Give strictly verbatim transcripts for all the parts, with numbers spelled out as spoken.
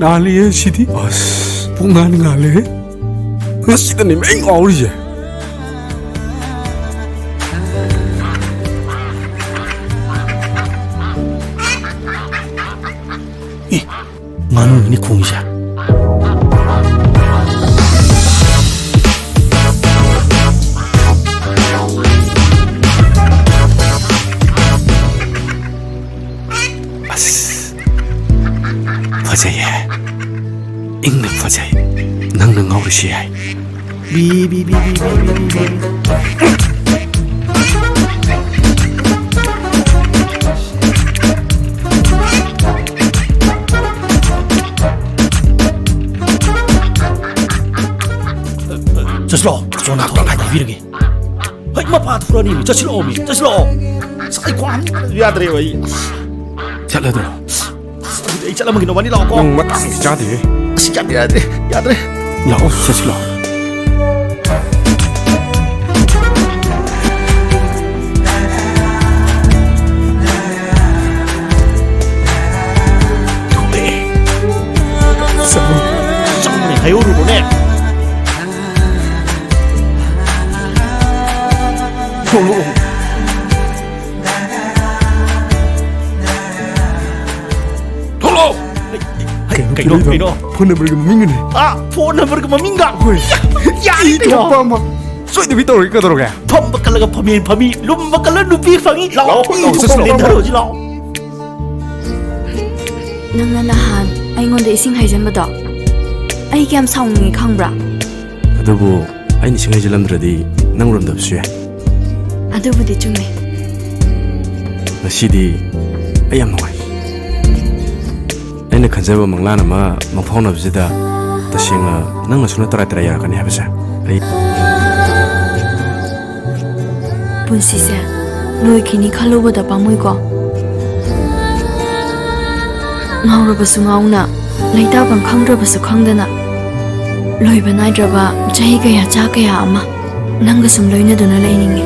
ꯉꯥꯜꯂꯤꯍꯦ ꯁꯤꯗꯤ꯫ ꯑꯁ, ꯄꯨꯡꯉꯥꯟ ꯉꯥꯜꯂꯦꯍꯦ꯫ ꯉꯁꯤꯗꯅꯦ ꯑꯩ ꯉꯥꯎꯔꯤꯁꯦ꯫ ꯑꯦ, ꯉꯥꯅꯨꯅꯤꯅꯦ ꯈꯣꯡꯉꯤꯁꯦ꯫ ꯑꯁ, ꯐꯖꯩꯌꯦ꯫ ꯏꯪꯅ ꯐꯖꯩ꯫ ꯅꯪꯅ ꯉꯥꯎꯔꯤꯁꯤ ꯌꯥꯏ꯫ ꯕꯤ, ꯕꯤ, ꯕꯤ꯫ ꯆꯠꯁꯤꯂꯣ, ꯆꯣꯟ ꯍꯥꯞꯄ ꯀꯥꯏ ꯄꯤꯕꯤꯔꯒꯦ꯫ ꯍꯩ, ꯃꯄꯥ ꯊꯣꯔꯛꯑꯅꯤ, ꯆꯠꯁꯤꯜꯂꯛꯑꯣꯃꯤ, ꯆꯠꯁꯤꯜꯂꯛꯑꯣ꯫ ꯑꯁ, ꯑꯩ ꯈ꯭ꯋꯥꯡ ꯌꯥꯗ꯭ꯔꯦꯕ ꯑꯩ꯫ ꯆꯠꯂꯗ꯭ꯔꯣ? ꯑꯁ, ꯑꯗꯨꯗꯤ ꯑꯩ ꯆꯠꯂꯝꯃꯒꯦ, ꯅꯕꯥꯅꯤ ꯂꯥꯛꯑꯣꯀꯣ꯫ ꯅꯪ ꯃꯇꯥꯡꯗꯤ ꯆꯥꯗꯦꯍꯦ꯫ ꯑꯁ, ꯌꯥꯗ꯭ꯔꯦ, ꯌꯥꯗ꯭ꯔꯦ, ꯌꯥꯗ꯭ꯔꯦ꯫ ꯂꯥꯛꯑꯣ, ꯆꯠꯁꯤꯜꯂꯛꯑꯣ꯫ ꯊꯣꯛꯂꯛꯑꯦ꯫ ꯆꯪꯉꯦ, ꯍꯥꯏꯍꯧꯔꯨꯔꯣꯅꯦ꯫ ꯊꯣꯛꯂꯛꯑꯣ꯫ ꯊꯣꯛꯂꯛꯑꯣ꯫ ꯀꯩꯅꯣ, ꯀꯩꯅꯣ, ꯀꯩꯅꯣ, ꯀꯩꯅꯣ? ꯐꯣꯟ ꯅꯝꯕꯔꯒꯤ ꯃꯃꯤꯡꯒꯅꯦ꯫ ꯑꯥ, ꯐꯣꯟ ꯅꯝꯕꯔꯒ ꯃꯃꯤꯡꯒ? ꯍꯣꯏ꯫ ꯌꯥꯔꯦ ꯏ ꯀꯩꯅꯣ꯫ ꯊꯣꯛꯄ ꯑꯃ ꯁꯣꯏꯗꯕꯤ ꯇꯧꯔꯒꯦ, ꯀꯩꯗꯧꯔꯒꯦ? ꯐꯝꯕ ꯀꯜꯂꯒ ꯐꯝꯃꯦꯟ ꯐꯝꯃꯤ, ꯂꯨꯝꯕ ꯀꯜꯂ ꯅꯨꯄꯤ ꯐꯪꯉꯤ꯫ ꯂꯥꯛꯑꯣ, ꯂꯥꯛꯑꯣ, ꯏ ꯊꯣꯛꯄ ꯆꯠꯁꯤꯜꯂꯛꯑꯣ꯫ ꯑꯃ ꯂꯦꯟꯊꯔꯣꯁꯤ ꯂꯥꯛꯑꯣ꯫ ꯅꯪꯅ ꯅꯍꯥꯟ ꯑꯩꯉꯣꯟꯗ ꯏꯁꯤꯡ ꯍꯩꯖꯤꯟꯕꯗꯣ ꯑꯩ ꯀꯌꯥꯝ ꯁꯥꯎꯅꯤꯡꯉꯤ ꯈꯪꯕ꯭ꯔꯥ? ꯑꯗꯨꯕꯨ ꯑꯩꯅ ꯏꯁꯤꯡ ꯍꯩꯖꯤꯜꯂꯝꯗ꯭ꯔꯗꯤ ꯅꯪ ꯎꯔꯝꯗꯕꯁꯨ ꯌꯥꯏ꯫ ꯑꯗꯨꯕꯨꯗꯤ ꯆꯨꯝꯃꯦ꯫ ꯉꯁꯤꯗꯤ ꯑꯩ ꯌꯥꯝ ꯅꯨꯡꯉꯥꯏ꯫ ꯑꯩꯅ ꯈꯟꯖꯕ ꯃꯪꯂꯥꯟ ꯑꯃ ꯃꯪꯐꯥꯎꯅꯕꯁꯤꯗ ꯇꯁꯦꯡꯅ ꯅꯪꯅꯁꯨ ꯅꯠꯇ꯭ꯔꯥ ꯇꯔꯥꯏ ꯌꯥꯔꯛꯀꯅꯤ ꯍꯥꯏꯕꯁꯦ ꯑꯩ ꯄꯨꯟꯁꯤꯁꯦ ꯂꯣꯏꯈꯤꯅꯤ ꯈꯜꯂꯨꯕꯗ ꯄꯥꯝꯃꯨꯏꯀꯣ꯫ ꯉꯥꯎꯔꯕꯁꯨ ꯉꯥꯎꯅ, ꯂꯩꯇꯥꯐꯝ ꯈꯪꯗ꯭ꯔꯕꯁꯨ ꯈꯪꯗꯅ, ꯂꯣꯏꯕ ꯅꯥꯏꯗ꯭ꯔꯕ ꯆꯍꯤ ꯀꯌꯥ, ꯆꯥ ꯀꯌꯥ ꯑꯃ ꯅꯪꯒ ꯁꯨꯝ ꯂꯣꯏꯅꯗꯨꯅ ꯂꯩꯅꯤꯡꯉꯤ꯫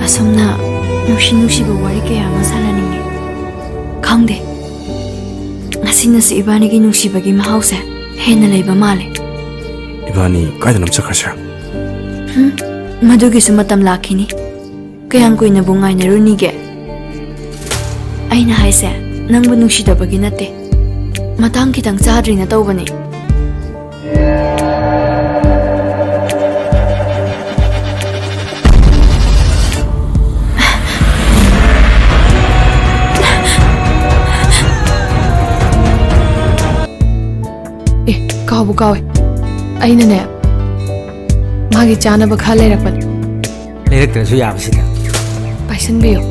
ꯑꯁꯨꯝꯅ ꯅꯨꯡꯁꯤ ꯅꯨꯡꯁꯤꯕ ꯋꯥꯔꯤ ꯀꯌꯥ ꯑꯃ ꯁꯥꯟꯅꯅꯤꯡꯉꯤ꯫ ꯈꯪꯗꯦ, ꯑꯁꯤꯅꯁꯨ ꯏꯕꯥꯅꯤꯒꯤ ꯅꯨꯡꯁꯤꯕꯒꯤ ꯃꯍꯥꯎꯁꯦ ꯍꯦꯟꯅ ꯂꯩꯕ ꯃꯥꯜꯂꯦ꯫ ꯏꯕꯥꯅꯤ ꯀꯥꯏꯗꯅꯣꯝ ꯆꯠꯈ꯭ꯔꯁꯤꯔꯥ? ꯍꯨꯝ, ꯃꯗꯨꯒꯤꯁꯨ ꯃꯇꯝ ꯂꯥꯛꯈꯤꯅꯤ꯫ ꯀꯌꯥꯝ ꯀꯨꯏꯅꯕꯨ ꯉꯥꯏꯅꯔꯨꯅꯤꯒꯦ? ꯑꯩꯅ ꯍꯥꯏꯁꯦ ꯅꯪꯕꯨ ꯅꯨꯡꯁꯤꯗꯕꯒꯤ ꯅꯠꯇꯦ, ꯃꯇꯥꯡ ꯈꯤꯇꯪ ꯆꯥꯗ꯭ꯔꯤꯅ ꯇꯧꯕꯅꯦ꯫ ꯑꯦ, ꯀꯥꯎꯕꯨ ꯀꯥꯎꯋꯦ꯫ ꯑꯩꯅꯅꯦ, ꯃꯥꯒꯤ ꯆꯥꯅꯕ ꯈꯔ ꯂꯩꯔꯛꯄꯅꯦ꯫ ꯂꯩꯔꯛꯇ꯭ꯔꯁꯨ ꯌꯥꯕꯁꯤꯗ꯫ ꯄꯥꯏꯁꯟꯕꯤꯌꯨ꯫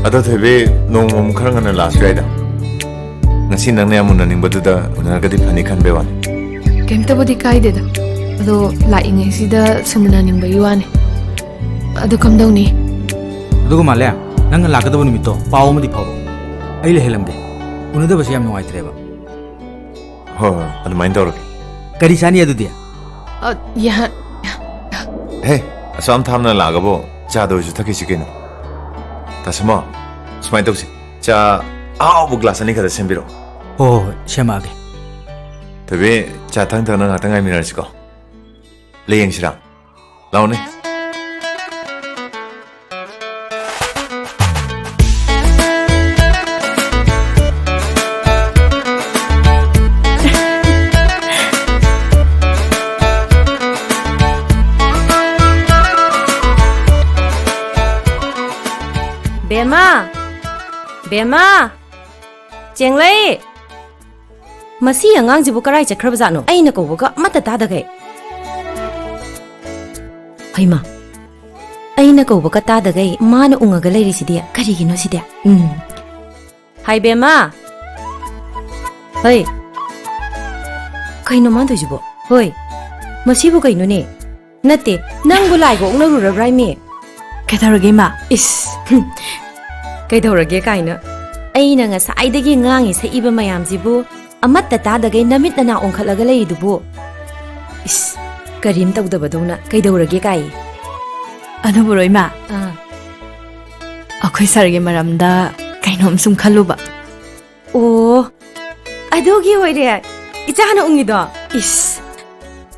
ꯑꯗꯣ ꯊꯣꯏꯕꯤ, ꯅꯣꯡꯃ ꯑꯃꯨꯛ ꯈꯔ ꯉꯟꯅ ꯂꯥꯛꯑꯁꯨ ꯌꯥꯏꯗ꯫ ꯉꯁꯤ ꯅꯪꯅ ꯌꯥꯝ ꯎꯅꯅꯤꯡꯕꯗꯨꯗ ꯎꯅꯔꯒꯗꯤ ꯐꯅꯤ ꯈꯟꯕꯩ ꯋꯥꯅꯤ꯫ ꯀꯩꯝꯇꯕꯨꯗꯤ ꯀꯥꯏꯗꯦꯗ꯫ ꯑꯗꯣ ꯂꯥꯛꯏꯉꯩꯁꯤꯗ ꯁꯨꯝ ꯎꯅꯅꯤꯡꯕꯒꯤ ꯋꯥꯅꯤ꯫ ꯑꯗꯨ ꯀꯝꯗꯧꯅꯤ? ꯑꯗꯨꯒ ꯃꯥꯂꯦ, ꯅꯪꯅ ꯂꯥꯛꯀꯗꯕ ꯅꯨꯃꯤꯠꯇꯣ ꯄꯥꯎ ꯑꯃꯗꯤ ꯐꯥꯎꯔꯛꯑꯣ꯫ ꯑꯩ ꯂꯩꯍꯜꯂꯝꯒꯦ꯫ ꯎꯅꯗꯕꯁꯦ ꯌꯥꯝ ꯅꯨꯡꯉꯥꯏꯇ꯭ꯔꯦꯕ꯫ ꯍꯣꯏ, ꯍꯣꯏ, ꯑꯗꯨꯃꯥꯏꯅ ꯇꯧꯔꯒꯦ꯫ ꯀꯔꯤ ꯆꯥꯅꯤ ꯑꯗꯨꯗꯤ? ꯑ, ꯌꯥ-, ꯍꯦ, ꯑꯁꯨꯛ ꯌꯥꯝ ꯊꯥꯞꯅ ꯂꯥꯛꯑꯒꯕꯨ ꯆꯥꯗ ꯑꯣꯏꯔꯁꯨ ꯊꯛꯈꯤꯁꯤ ꯀꯩꯅꯣ꯫ ꯇꯥꯁꯃꯣ, ꯁꯨꯃꯥꯏꯅ ꯇꯧꯁꯤ꯫ ꯆꯥ ꯑꯍꯥꯎꯕ glass ꯑꯅꯤ ꯈꯛꯇ ꯁꯦꯝꯕꯤꯔꯛꯑꯣ꯫ ꯍꯣꯏ, ꯍꯣꯏ, ꯍꯣꯏ, ꯁꯦꯝꯃꯛꯑꯒꯦ꯫ ꯊꯣꯏꯕꯤ, ꯆꯥ ꯊꯛ ꯊꯛꯅ ꯉꯥꯛꯇꯪ ꯉꯥꯏꯃꯤꯟꯅꯔꯁꯤꯀꯣ꯫ Play ꯌꯦꯡꯁꯤꯔꯥ? ꯂꯥꯎꯅꯦ꯫ ꯕꯦꯝꯃ! ꯕꯦꯝꯃ! ꯆꯦꯡꯂꯩ! ꯃꯁꯤ ꯑꯉꯥꯡꯁꯤꯕꯨ ꯀꯔꯥꯏ ꯆꯠꯈ꯭ꯔꯕꯖꯥꯠꯅꯣ? ꯑꯩꯅ ꯀꯧꯕꯒ ꯑꯃꯠꯇ ꯇꯥꯗꯈꯩ꯫ ꯍꯩꯃꯥ! ꯑꯩꯅ ꯀꯧꯕꯒ ꯇꯥꯗꯈꯩ ꯃꯥꯅ ꯎꯪꯉꯒ ꯂꯩꯔꯤꯁꯤꯗꯤ ꯀꯔꯤꯒꯤꯅꯣ ꯁꯤꯗꯤ? ꯎꯝ꯫ ꯍꯥꯏ ꯕꯦꯝꯃ! ꯍꯩ! ꯀꯩꯅꯣ ꯃꯥ ꯇꯧꯏꯁꯤꯕꯣ? ꯍꯣꯏ! ꯃꯁꯤꯕꯨ ꯀꯩꯅꯣꯅꯦ? ꯅꯠꯇꯦ, ꯅꯪꯕꯨ ꯂꯥꯏꯒ ꯑꯣꯛꯅꯔꯨꯔꯕ꯭ꯔꯥ ꯏꯃꯤ? ꯀꯩꯗꯧꯔꯒꯦ ꯏꯃꯥ? ꯏꯁ! ꯍꯨꯝ꯫ ꯀꯩꯗꯧꯔꯒꯦ ꯀꯥꯏꯅ꯫ ꯑꯩꯅ ꯉꯁꯥꯏꯗꯒꯤ ꯉꯥꯡꯉꯤ ꯁꯛꯏꯕ ꯃꯌꯥꯝꯁꯤꯕꯨ ꯑꯃꯠꯇ ꯇꯥꯗꯒꯩ ꯅꯃꯤꯠ ꯅꯅꯥ ꯑꯣꯟꯈꯠꯂꯒ ꯂꯩꯔꯤꯗꯨꯕꯨ? ꯏꯁ! ꯀꯔꯤꯝ ꯇꯧꯗꯕꯗꯧꯅ ꯀꯩꯗꯧꯔꯒꯦ ꯀꯥꯏ꯫ ꯑꯗꯨꯕꯨꯔꯣ ꯏꯃꯥ? ꯑꯥ꯫ ꯑꯩꯈꯣꯏ ꯁꯥꯔꯒꯤ ꯃꯔꯝꯗ ꯀꯩꯅꯣꯝ ꯁꯨꯝ ꯈꯜꯂꯨꯕ꯫ ꯑꯣ, ꯑꯗꯨꯒꯤ ꯑꯣꯏꯔꯦ ꯏꯆꯥꯅ ꯎꯪꯉꯤꯗꯣ꯫ ꯏꯁ,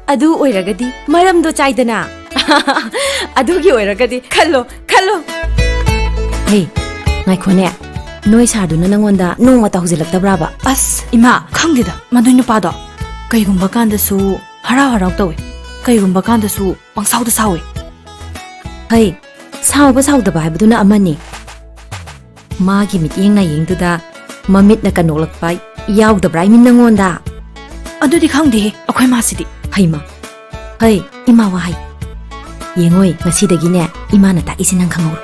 ꯑꯗꯨ ꯑꯣꯏꯔꯒꯗꯤ ꯃꯔꯝꯗꯣ ꯆꯥꯏꯗꯅ꯫ ꯑꯗꯨꯒꯤ ꯑꯣꯏꯔꯒꯗꯤ ꯈꯜꯂꯣ, ꯈꯜꯂꯣ꯫ ꯍꯦ, ꯉꯥꯏꯈꯣꯅꯦ꯫ ꯅꯣꯏ ꯁꯥꯔꯗꯨꯅ ꯅꯪꯉꯣꯟꯗ ꯅꯣꯡꯃꯇ ꯍꯧꯖꯤꯜꯂꯛꯇꯕ꯭ꯔꯥꯕ? ꯑꯁ, ꯏꯃꯥ, ꯈꯪꯗꯦꯗ, ꯃꯗꯨꯏ ꯅꯨꯄꯥꯗꯣ ꯀꯩꯒꯨꯝꯕ ꯀꯥꯟꯗꯁꯨ ꯍꯔꯥꯎ ꯍꯔꯥꯎ ꯇꯧꯋꯦ, ꯀꯩꯒꯨꯝꯕ ꯀꯥꯟꯗꯁꯨ ꯄꯪꯁꯥꯎꯗ ꯁꯥꯎꯋꯦ꯫ ꯍꯩ, ꯁꯥꯎꯕ ꯁꯥꯎꯗꯕ ꯍꯥꯏꯕꯗꯨꯅ ꯑꯃꯅꯤ꯫ ꯃꯥꯒꯤ ꯃꯤꯠꯌꯦꯡ ꯅꯥꯌꯦꯡꯗꯨꯗ ꯃꯃꯤꯠꯅ ꯀꯟꯅꯣꯛꯂꯛꯄ ꯌꯥꯎꯗꯕ꯭ꯔꯥ? I mean, ꯅꯪꯉꯣꯟꯗ? ꯑꯗꯨꯗꯤ ꯈꯪꯗꯦꯍꯦ, ꯑꯩꯈꯣꯏ ꯃꯥꯁꯤꯗꯤ꯫ ꯍꯩꯃ, ꯍꯩ, ꯏꯃꯥ ꯋꯥꯍꯩ꯫ ꯌꯦꯡꯉꯣꯏ, ꯉꯁꯤꯗꯒꯤꯅꯦ, ꯏꯃꯥꯅ ꯇꯥꯛꯏꯁꯦ ꯅꯪ ꯈꯪꯍꯧꯔꯣ꯫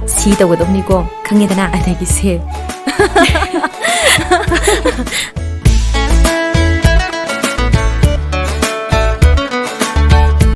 ꯁꯤ ꯇꯧꯒꯗꯧꯅꯤꯀꯣ, ꯈꯪꯉꯦꯗꯅ? ꯑꯗꯒꯤ ꯁꯦ꯫